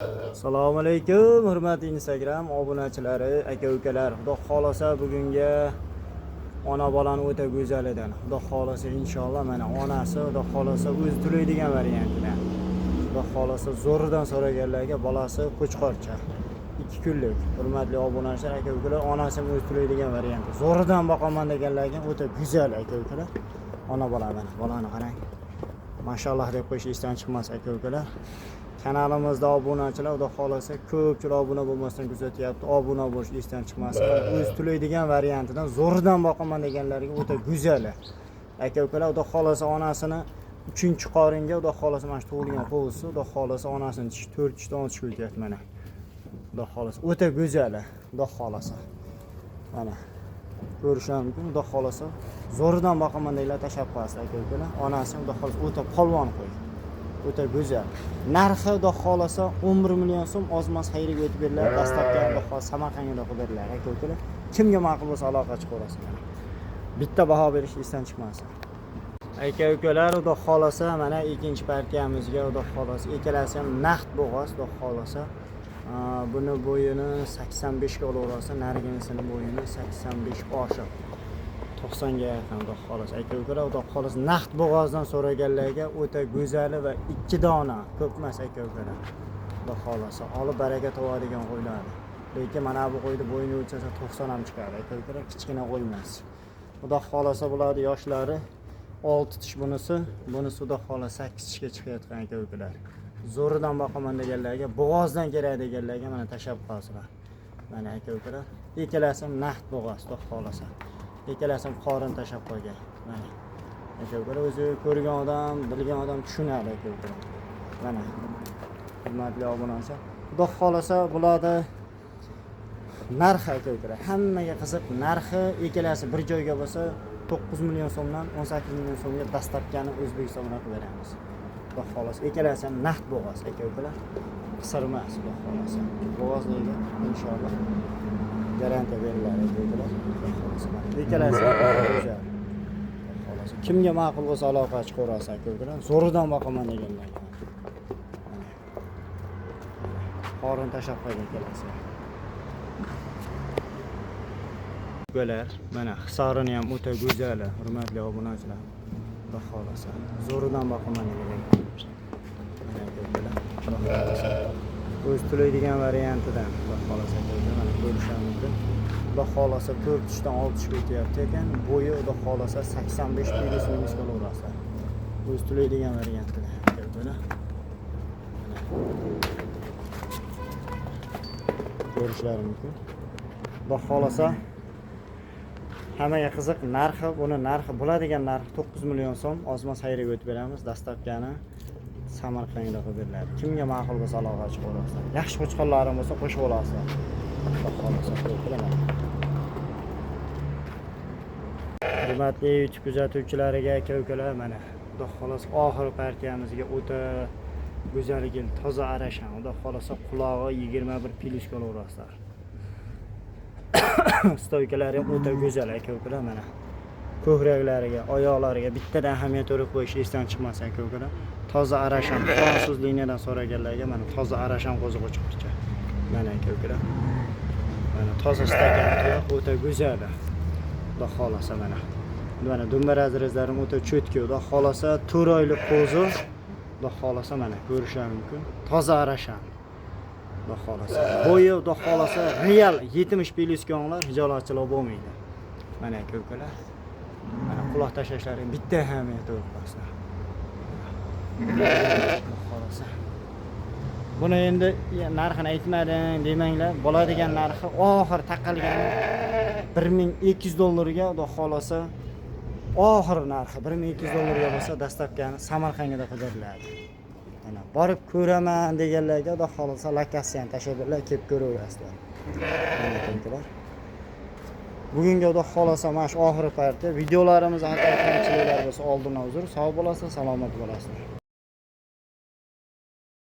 Assalomu alaykum, hurmatli Instagram obunachilari, aka-ukalar. Xudo xolasa bugungi ona bolani o'ta go'zalidan. Xudo xolasa inshaalloh mana onasi, Xudo xolasa o'zi to'laydigan variantidan. Xudo xolasa zo'ridan so'raganlarga bolasi qo'chqorcha. 2 kunlik. Hurmatli obunachilar, aka-ukalar, onasi ham o'zi to'laydigan varianti. Zo'ridan boqaman deganlarga o'ta go'zal, aka-ukalar. Ona bola mana, bolani qarang. Mashalloh deb qo'yish esdan chiqmas, aka-ukalar. Kanalimizda obunachilar, Xudo xolasa ko'pchilik obuna bo'lmasdan kuzatyapti. Obuna bo'lish esdan chiqmasin. O'zi to'laydigan variantidan zo'ridan boqaman deganlarga o'ta go'zal. Aka-ukalar, Xudo xolasa onasini 3-qoringa, Xudo xolasa mana shu tug'ilgan qo'zisi, Xudo xolasa onasini tishi 4 tishdan olib chiqib o'tyapti mana. Xudo xolasa o'ta go'zal, Xudo xolasa. Mana ko'rishlar mumkin. Xudo xolasa zo'ridan boqaman deganlar tashlab qo'yasiz, aka-ukalar. Onasi, Xudo xolasa, o'ta polvon qo'y. O'ta go'zal. Narxi, Xudo xolasa, 11 million so'm, ozmas xayriga o'tib beriladi. Dastlabki, Xudo xolasa, Samarqandga qilib beriladi, aka-ukalar. Kimga ma'qul bo'lsa aloqa chiqaverasiz mana. Bitta baho berish esdan chiqmasin. Aka-ukalar, Xudo xolasa mana ikkinchi partiyamizga, Xudo xolasa ikkalasi ham naqd bo'g'oz, Xudo xolasa. Buni bo'yini 85 ga olaverasiz, nariginisini bo'yini 85 oshiq. 90 ga yaqin, Xudo xolasa. Aka-ukalar, Xudo xolasa naqd bo'g'ozdan so'raganlarga o'ta go'zali va 2 dona, ko'p emas, aka-ukalar. Xudo xolasa olib baraka topadigan qo'ylar. Lekin mana bu qo'yni bo'yini o'lchasa 90 ham chiqadi, aka-ukalar, kichkina qo'y emas. Xudo xolasa bularni yoshlari 6 tish bunisi, bunisi, Xudo xolasa, 8 tishga chiqayotgan, aka-ukalar. Zo'ridan boqaman deganlarga, bo'g'ozdan kerak deganlarga mana tashlab qo'yasizlar. Mana, aka-ukalar, ikkalasi ham naqd bo'g'oz, Xudo xolasa. Ikkalasi ham qorin tashlab qo'ygan. Mana. Aka-ukalar, o'zi ko'rgan odam, bilgan odam tushunadi, aka-ukalar. Mana. Hurmatli obunachi. Xudo xolasa bularni narxi, aka-ukalar, hammaga qiziq narxi, ikkalasi bir joyga bo'lsa 9 million so'mdan 18 million so'mga dastlabkani O'zbekiston bilan qilib beramiz. Xudo xolasa ikkalasi ham naqd bo'g'oz, aka-ukalar. Qisir emas, Xudo xolasa. Bo'g'ozligiga inshaalloh garantiya beriladi, aka-ukalar. Xudo xolasa mana. Ikkalasi ham go'zal. Xudo xolasa. Kimga ma'qul bo'lsa aloqa chiqaverasiz, aka-ukalar. Zo'ridan boqaman deganlar. Mana. Qorin tashlab qo'ygan ikkalasi. Ukalar, mana hisorini ham o'ta go'zali, hurmatli obunachilar. Xudo xolasa. Zo'ridan boqaman degan. Mana, aka-ukalar, Xudo xolasa. O'zi to'laydigan variantidan, Xudo xolasa, aka-ukalar, mana ko'rishlar mumkin. Xudo xolasa 4 tishdan 6 tishga o'tyapti ekan. Bo'yi, Xudo xolasa, 85 плюс минус bo'laveradi. O'zi to'laydigan variantida, aka-ukalar. Mana. Ko'rishlari mumkin. Xudo xolasa hammaga qiziq narxi, buni narxi, bo'ladigan narxi 9 million so'm, ozmas xayriga o'tib beramiz. Dastlabkani Samarqandga qilib beriladi. Kimga ma'qul bo'lsa aloqa chiqaverasizlar. Yaxshi qo'chqorlarim bo'lsa qo'shib olasizlar. Xudo xolasa, qilaman. Hurmatli YouTube kuzatuvchilariga, aka-ukalar, mana Xudo xolasa oxirgi partiyamizga o'ta go'zal keldi. Toza arashan. Xudo xolasa qulog'i 21 плюс ga olaverasizlar. Стойка lari ham o'ta go'zal, aka-ukalar, mana. Ko'kraklariga, oyoqlariga bittadan ahamiyat berib qo'yish esdan chiqmasin, aka-ukalar. Toza arashan, fransuz liniyadan so'raganlarga mana toza arashan qo'zi qo'chqorcha. Mana, aka-ukalar. Mana toza stakan tuyoq, o'ta go'zal. Xudo xolasa mana. Mana dumba разрез larim o'ta чётко. Xudo xolasa 4 oylik qo'zi. Xudo xolasa mana ko'rishlar mumkin. Toza arashan. Xudo xolasa. Bo'yi, Xudo xolasa, real 70 плюс ga onglar, hijolatchilik bo'lmaydi. Mana, aka-ukalar. Mana quloq tashlashlari bitta ahamiyat qo'yasizlar. Xudo xolasa. Buni endi narxini aytmading demanglar. Bo'ladigan narxi oxir taqalgani 1200 dollarga, Xudo xolasa, oxir narxi 1200 dollarga bo'lsa dastlabkani Samarqandga qilib beriladi. Mana borib ko'raman deganlarga, Xudo xolasa, lokatsiyani tashlab beriladi, kelib ko'raverasizlar. Mana, aka-ukalar. Bugungi, Xudo xolasa, mana shu oxirgi partiya. Videolarimiz xato kamchiliklar bo'lsa oldindan uzr. Sog' bo'lasizlar, salomat bo'lasizlar.